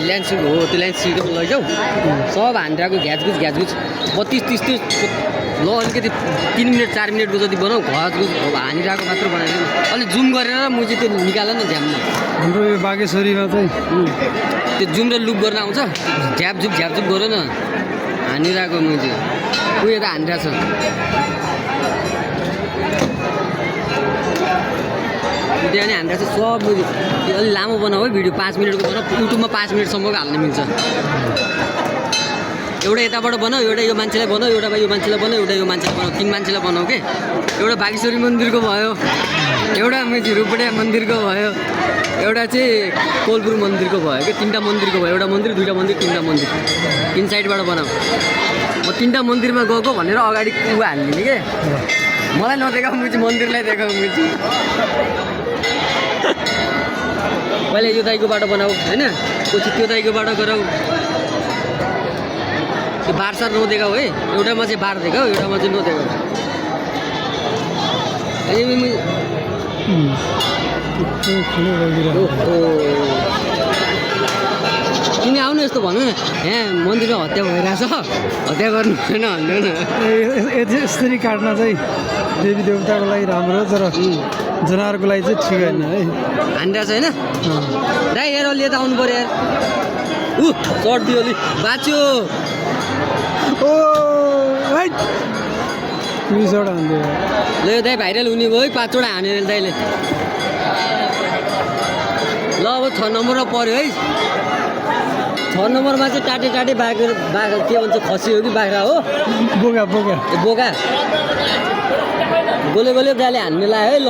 landscape हो त्यो landscape लैजाऊ सब हानिरहेको घ्याचघुच 32-33 ल अलिकति 3 मिनट 4 मिनटको जति बनाऊ घचघुच हानिरहेको मात्र बनाइदिनु अलिक जुम गरेर म चाहिँ त्यो निकाल न झ्याममा हाम्रो यो बागेश्वरीमा चाहिँ त्यो जुम र लुप गर्न आउँछ झ्यापझुप गर न हानिरहेको म चाहिँ उयो त हानिरहेको छ भिडियो नि हानिरहेको छ सब अलिक लामो बनाऊ है भिडियो 5 मिनटको बनाऊ युट्युबमा 5 मिनटसम्मको हाल्न मिल्छ एउटा यताबाट बनाऊ एउटा यो मान्छेलाई बनाऊ एउटा यो मान्छेलाई बनाऊ एउटा यो मान्छेलाई बनाऊ 3 मान्छेलाई बनाऊ के एउटा बागेश्वरी मन्दिरको भयो एउटा मेची रुपडिया मन्दिरको भयो एउटा चाहिँ कोलपुर मन्दिरको भयो के 3टा मन्दिरको भयो एउटा मन्दिर 2टा मन्दिर 3टा मन्दिर 3 साइडबाट बनाऊ म 3टा मन्दिरमा गएको भनेर अगाडि उ हाल्दिने के मलाई नदेखाऊ म चाहिँ मन्दिरलाई देखाऊ म चाहिँ पहिले यो दाइको बाटो बनाऊ हैन पछि त्यो दाइको बाटो गराऊ त्यो बारसार नदेखाऊ है एउटामा चाहिँ बार देखाऊ एउटामा चाहिँ नदेखाऊ तिमी आउनु यस्तो भन्नु न यहाँ मन्दिरमा हत्या भइरहेछ हत्या गर्नु भएन भन्नु न यसरी काट्न चाहिँ देवी देवताको लागि राम्रो तर जनावरको लागि चाहिँ ठिक होइन है हानिरहेछ होइन दाइ हेर लिएर आउनु पऱ्यो यार चढ्दियो अलि बाँच्यो ओ मिसबाट हान्दियो ल यो दाइ भाइरल हुने भयो है 5 वटा हान्यो दाइले ल अब 6 नम्बरमा पऱ्यो है 6 नम्बरमा चाहिँ टाटे बाघ के भन्छ खसी हो कि बाख्रा हो बोका गोले दाइले हान्ने लाग्यो है ल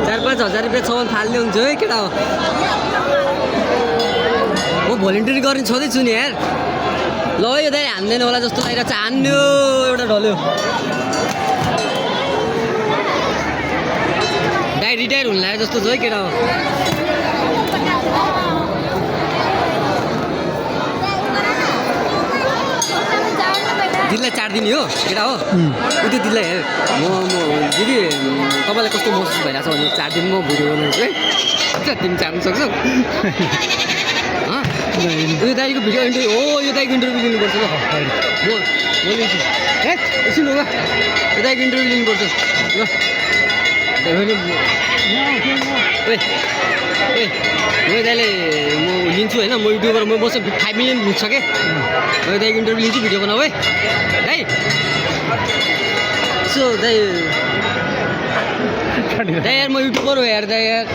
4-5 हजार रुपियाँसम्म फाल्ने हुन्छ है केटा हो म भोलिन्टियर गर्ने छँदैछु नि यार ल यो दाइ हान्दैन होला जस्तो लागिरहेको छ हान्यो एउटा ढल्यो दाइ रिटायर हुनु लाग्यो जस्तो छ है केटा हो दिदीलाई चाटिदिने हो केटा हो उ त्यो दिदीलाई हेर म दिदी तपाईँलाई कस्तो महसुस भइरहेको छ भने 4 दिन म भिडियो बनाउँछु है तिमी चाट्नु सक्छौ यो दाइको भिडियो इन्टरभ्यू हो यो दाइको इन्टरभ्यू लिनुपर्छ ल म लिन्छु ए एकछिन हो यो दाइको इन्टरभ्यू लिनुपर्छ ल यो दाइले म लिन्छु होइन म युट्युबर म बस्छु 5 मिलियन भ्युज छ क्या यो दाइको इन्टरभ्यू लिन्छु भिडियो बनाऊ है दाइ यसो दाइ यार म युट्युबर हो यार दाइ यार